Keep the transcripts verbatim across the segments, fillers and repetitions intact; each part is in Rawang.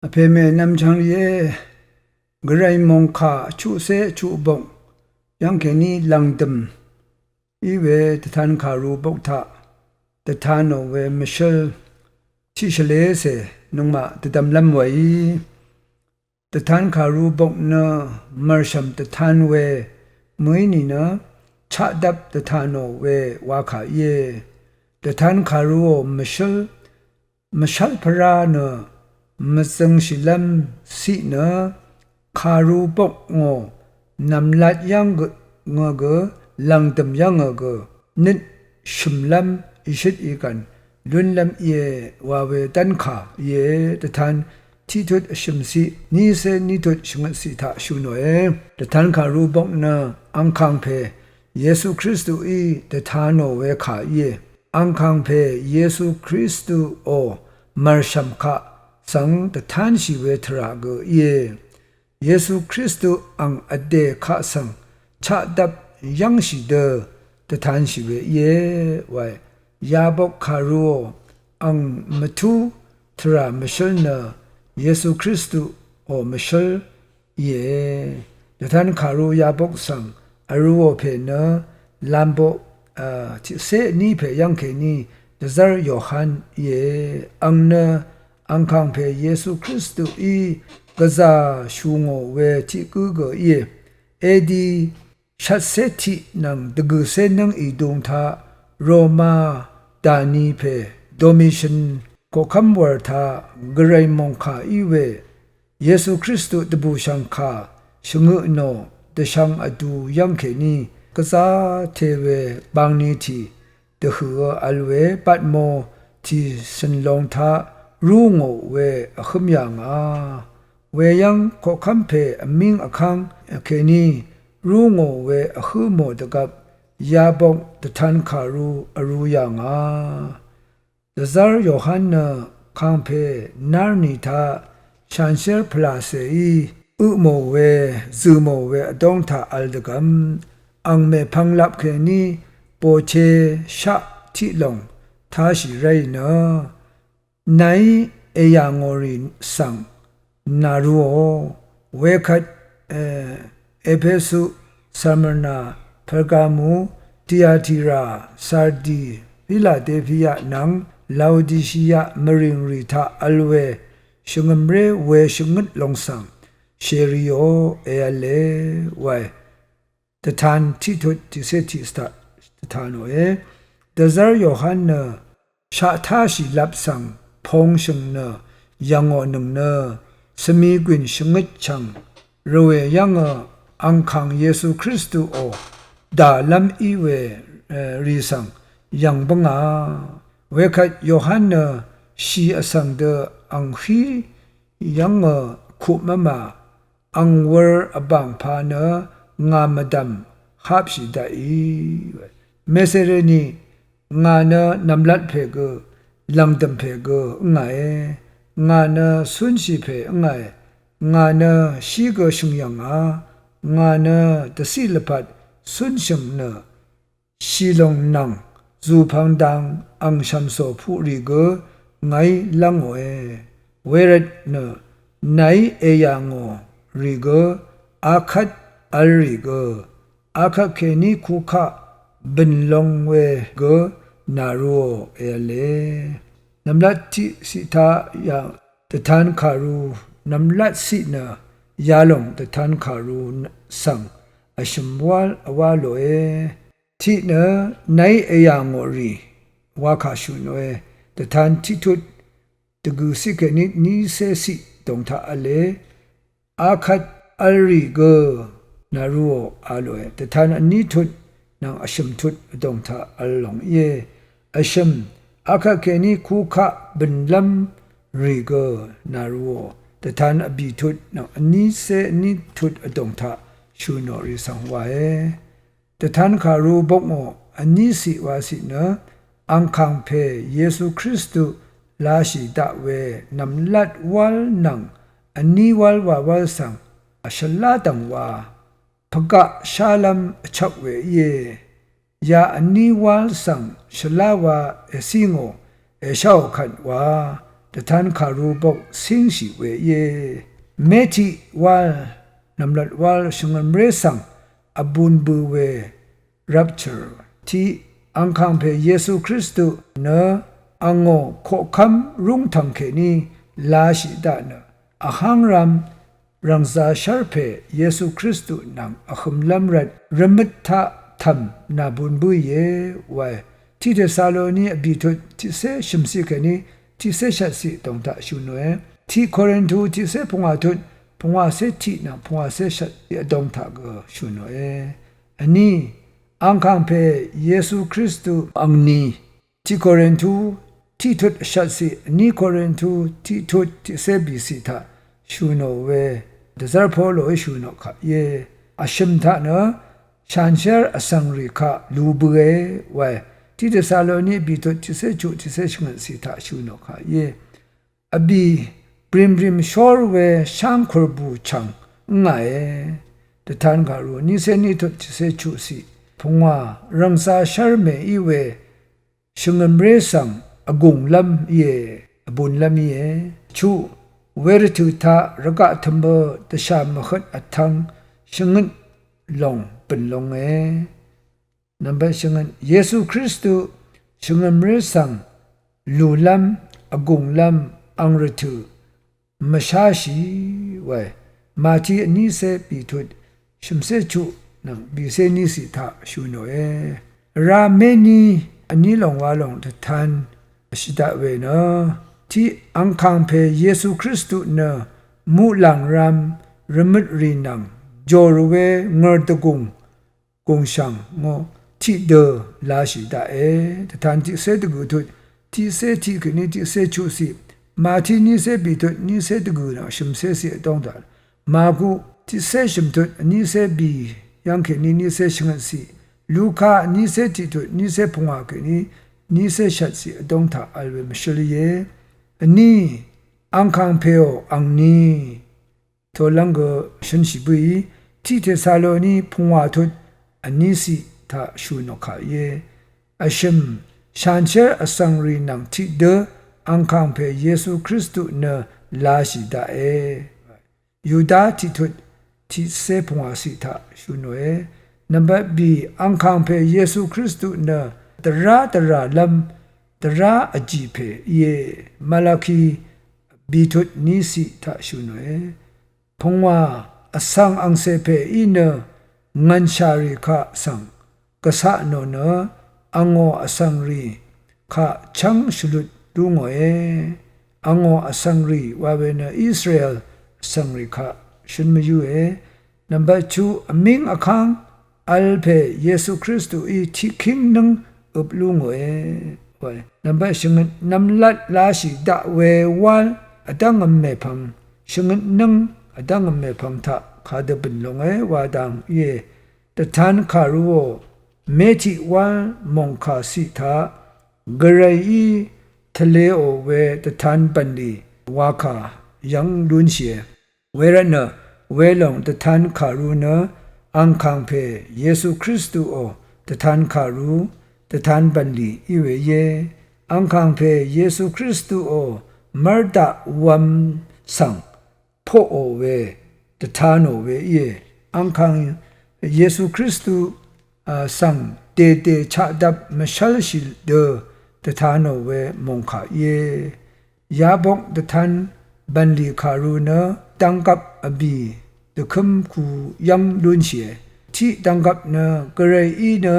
Vpè mè nvmchvng rìé, Gvray mòngkà chuqcé chuqbok yv́ng kèní lv̀ngdø̀m í we dvtankàru bok taq dvtanò we mvshǿl tiqshvlé cè nøngmaq dvdvmlv́m wèí. Dvtankàru bok nø mv̀rshv̀m dvtan we mø̀í nìnø chaqdvp dvtanò we wakà íe. Dvtankàruò mvshǿl mvshv́lpvrá nø mvzøngshìlv́m ciq nø kàru bok ngò nv̀mlat yv́ng gø, ngø gø, lv̀ngdø̀m yv́ngø gø, nøt shø̀mlv́m ìshøt ìgv̀n lúnlv́m íe wa we dv́nkà íe. Dvtan tiqtut vshø̀mciq nícé nítut shvngøtciq taq shø̀ nòe. Dvtankàru bok nø angkàng pè Yesu Kristuí dvtanò we kà íe. Angkàng pè Yesu Kristuò mv̀rshv̀m kaq svng dvtanshì we tvrà gø íe. Yesu Kristu ang vdè kaq svng chaqdvp yv́ngshì dø dvtanshì we íe wae. Yabok kàruò ang mvtú tvrà mvshǿl nø Yesu Kristuò mvshǿl íe. Dvtankàru yabok svng vrūò pè nø lambok, a, tiqcé vní pè yv́ng kèní dvzv́r Yohan íe. Ang nø angkàng pè Yesu Kristuí gvzà shù ngò we tiq gǿ gø íe. Edi shvtcé tiq nvng dvgø̀cé nǿng ìdung taq Roma dàni pè Domitian koqkv́m wv̀r taq Gvray mòngkà í we Yesu Kristu dvbùshv̀ngkà shvngø tnò dvshvng vdu yv́ng kèní gvzá te we bangni tì dvhø̀ø vl we Patmo tì cø̀n long taq rú ngò we vhǿm yà ngà. Weyv́ng koqkv́m pè vmíng vkv́ng kèní rú ngò we vhǿ mò dvgvp yabok dvtankàru vrū yà ngà. Dvzv́r Yohan nø kàngpè nárnì taq shanshér pvlàcèí ø mò we, zø̀ mò we vdóng taq vl dvgv̀m, ang mèpvng lap kèní bòche shaq tiq lòng táshì ráì nø nàí èyà ngò rì svng nàruò. Wekvt, e, Epesu, Smyrna, Pergamu, Tiatira, Sardi, Filadefiya nvng Laodishiya mvrìng rì taq vl we shvngø̀mré we shvngøt long svng shèrìò èv̄le wae. Dvtan tiqtut tiqcé tiqcé taq dvtanòe. Dvzv́r Yohan nø shaq táshì lap svng pongshø̀ng nø yv̀ngò nøng nø svmi gwìn shvngøt chv̀ng rvwè yv́ngø angkàng Yesu Kristuò dàlv́m í we, e, rì svng yv̀ng bǿngà. Wekvt Yohan nø shì vsvng dø ang hí yv́ngø kupmv́mà. Ang wur vbàngpā nø ngà mvdv̀m hapshì daqì. Mèsèrèni ngà nø nv̀mlat pè gø, lv̀ngdø̀m pè gø ǿngàe. Ngà nø cúnshì pè ǿngàe. Ngà nø shí gø shø̀ng yv̀ngà. Ngà nø dvciq lvpat cúnshø̀ng nø shìlòng nvng zùpvng dang ang shv̀msò puqrì gø ngàí lv́ngòe. Wervt nø nàí èyà ngò rì gø akvt v̄l rì gø akvt kèní kukaq bø̀n long we gø nàruò èv̄le. Nv̀mlat tiqciq taq yà dvtankàru, nv̀mlat ciq nø yalòng dvtankàru svng vshø̀m wál vwá lòe. Tiq nø nàí èyà ngò rì wakà shø̀ nòe. Dvtan tiqtut dvgø̀ciq kèní nícéciq dòng taq v̄le. Akvt v̄l rì gø nàruò a lòe. Dvtan vní tut nvng vshø̀m tut vdòng taq v̄l lòng íe. Vshø̀m akvt kèní kukaq bø̀nlv́m rì gø nàruò. Dvtan vbì tut nvng vnícé vní tut vdòng taq shø̀ nò rì svng wae. Dvtankàru bokngò vní ciq waciq nø angkàng pè Yesu Kristu lashì daq we nv̀mlat wál nvng vní wál wawál svng vshvlá dv̀ng wa pvgaq shálv́m vchvk we íe. Ya vní wál svng shvlá wa ècí ngò èsháò kvt wa dvtan kàru bok cíngshì we íe. Metiq wal, nv̀mlat wal shvngø̀mré svng vbun bø we rapture tiq angkàngpè Yesu Kristu nø angò koqkv́m rúngtv̀ng kèní lashì daq nø vháng ram rv̀ngzā shv́rpè Yesu Kristu nvng vhømlv́m rvt rvmøt taq tv̀m nàbun bǿìe wae. Tiq Tesaloni vbìtut tiqcé shø̀mciq kèní tiqcé shvtciq vdòng taq shø̀ nòe. Tiq Korintu tiqcé pungwà tut pungwàcé tiq nvng pungwàcé shvtciq vdòng taq gø shø̀ nòe. Vní angkàngpè Yesu Kristu angni tiq Korintu tiq tut shvtciq, vní Korintu tiq tut tiqcé bìciq taq shø̀ nò we dvzv́r Poloí shø̀ nò kaq íe. Vshø̀m taq nø shanshér vsvngrì kaq lu bøe wae. Tiq Tesaloni vbìtut tiqcé chuq tiqcé shvngøtciq taq shø̀ nò kaq íe. Vbì brìmbrìm shór we sháng kùrbù chv̀ng ǿngàe. Dvtan kàru nícé ní tut tiqcé chuqciq pungwà rv̀ngzā shv́rmè í we shvngø̀mré svng vgùnglv́m íe, vbunlv́m íe. Chuq, wervtø̀ taq rvgaq tø̀mø dvshà mvhøt vtv̄ng shvngøt lòng bø̀n longe. Nvmbat shvngøt, Yesu Kristu shvngø̀mré svng lùlv́m, vgùnglv́m ang rvtø̀ mvsháshì wae. Màti vnícé bìtut shø̀mcé chuq nvng bìcé níciq taq shø̀ nòe. Vrá méní vní lòng wa lòng dvtan shvdaq we nø tiq angkàngpè Yesu Kristu nø muqlàng ram rvmøt rì nvng jòrú we ngø̀rdvgùng gùngshv̀ng ngò tiqdø lashì daqe. Dvtan tiqcé dvgø̀ tut tiqcé tiq kèní tiqcé chuqciq, Màti nícé bìtut nícé dvgø̀ nvng shø̀mcéciq vdóng daq, Màku tiqcé shø̀mtut vnícé bì yv́ng kèní nícé shvngøtciq, Luka nícé tiqtut nícé pungwà kèní nícé shvtciq vdóng taq vl we mvshǿl íe. Vní, angkàng pèò angni tolv́ng gø shønshì bǿì, tiq Tesaloni pungwà tut vníciq taq shø̀ nò kà íe. Vshø̀m shanshér vsvng rì nvng tiqdø angkàngpè Yesu Kristu nø lashì daqe. Yuda tiqtut tiqcé pungwàciq taq shø̀ nòe. Nvmbat bì angkàngpè Yesu Kristu nø dvrá dvràlv́m dvrá vjì pè íe. Malaki bìtut níciq taq shø̀ nòe. Pungwà vsvng angcè pè í nø ngv̀nshà rì kaq svng gvcaq nò nø angò vsvng rì kaq chv́ng shvlut lú ngòe. Angò vsvng rì wa we nø Israel vsvng rì kaq shøn mvyǿe. Nvmbat chuq vmíng vkv́ng vl pè Yesu Kristuí tiqkíng nǿng øp lú ngòe. Nvmbat shvngøt nvmlat lashì daq we wál vdv́ngvm mèpvng shvngøt nǿng vdv́ngvm mèpvng taq kadø bø̀n longe wa dang íe. Dvtan kàruò mé tiq wál mòngkà ciq taq gvrayí tvleò we dvtan bv̀nlì wakà yv́ng lúnshìe. Wervtnø welòng dvtan kàru nø angkàng pè Yesu Kristuò dvtan kàru dvtan bv̀nlì í we íe. Angkàng pè Yesu Kristuò mv́rdaq wv̄m svng poqò we dvtanò we íe. Angkàng Yesu Kristu a, svng dèdè chaqdvp mvshv́lshì dø dvtanò we mòngkà íe. Yabok dvtan bv̀nlì kàru nø dvnggvp vbì dvkǿm ku yv́ng lúnshìe. Tiq dvnggvp nø gvrayí nø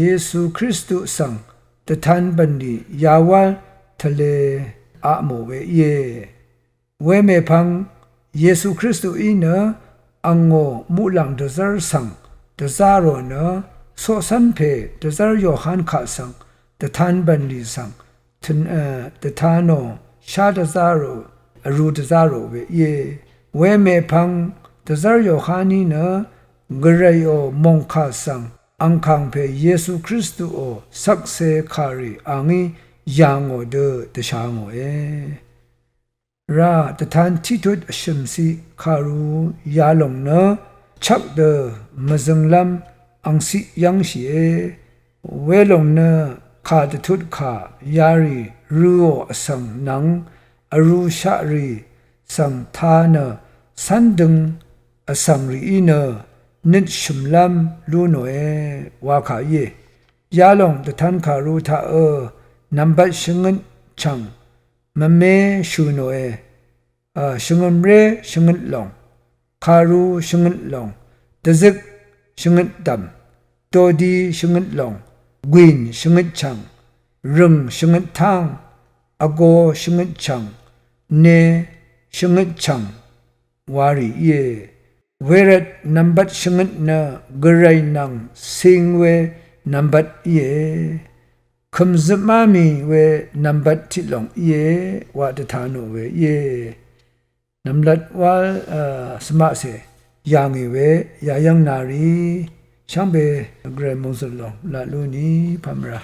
Yesu Kristu svng dvtan bv̀nlì yawál tvle aqmò we íe. Wemèpvng Yesu Kristuí nø angò muqlàng dvzv́r svng dvzá rò nø coqcv́n pè dvzv́r Yohan kaq svng dvtan bv̀nlì svng tøn, e, dvtanò shá dvzá rò, vrū dvzá rò we íe. Wemèpvng dvzv́r Yohaní nø gvrayò mòngkà svng angkàng pè Yesu Kristuò shvkse kàrì angí yà ngò dø dvsha ngòe. Ra dvtan tiqtut vshø̀mciq kàru yalòng nø chvk dø mvzønglv́m angciq yv́ngshìe. Welòng nø kà dvtut kà yarì røò vsvng nvng vrūshaqrì svng tā nø cv́n døng vsvng rìí nø nøt shø̀mlv́m lú nòe wa kà íe. Yalòng dvtan kàru taq ø nvmbat shvngøt chv̀ng mvmé shø̀ nòe. Shvngø̀mré shvngøt lòng, kàru shvngøt lòng, dvzøk shvngøt dv̀m, dodi shvngøt lòng, gwìn shvngøt chv̀ng, rø̀ng shvngøt táng, vgo shvngøt chv̀ng, ne shvngøt chv̀ng wa rì íe. Wervt nvmbat shvngøt nø gvray nvng cing we nvmbat íe. Kø̀m zøpmá mì we nvmbat tiq lòng íe wa dvta nò we íe. Nv̀mlat wál svmaqcè yà ngì we yayv́ng nà rì shvngbe gvray mòngzø̀l lòng lat lú ni pàmvrà.